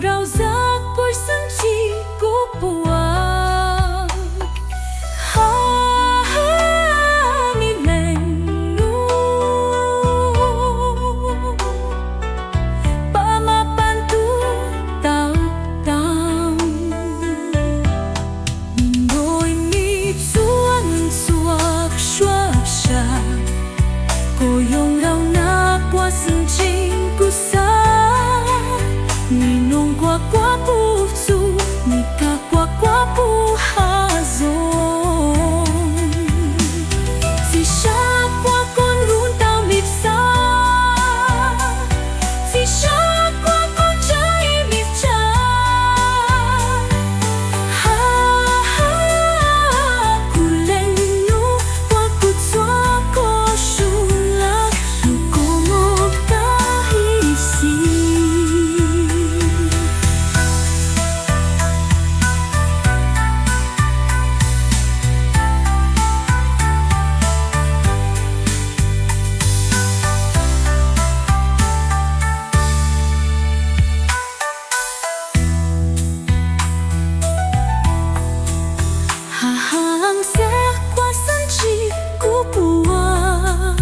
Rau zaj puj xeeb tsim kuv puas, ha, ha, mi leej nus, pab mab pab ntub tau tau. Mi nroj mi txuas txuas suab sab, koj yoo rau nab puj xeeb tsim kuv xav. Mi noog kuas kuab puj txuj, mi kab kuas kuab puj hav zoov. Txiv sab kuas koj nrug ntau mi xav, txiv sab kuas koj tsa ib mi tsa. Ha, ha, kuv leej nus, kuas kuv txuas koj su lawm, nus koj mob kab ib xis. Ha, ha, xeeb kuas xeeb tsim kuv puas,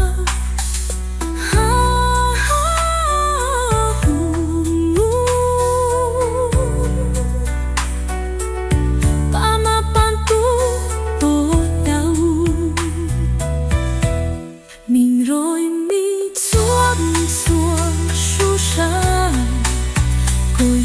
ha, ha, hu, pab mab pab ntub tau tau. Mi nroj mi txuas txuas suab sab, koj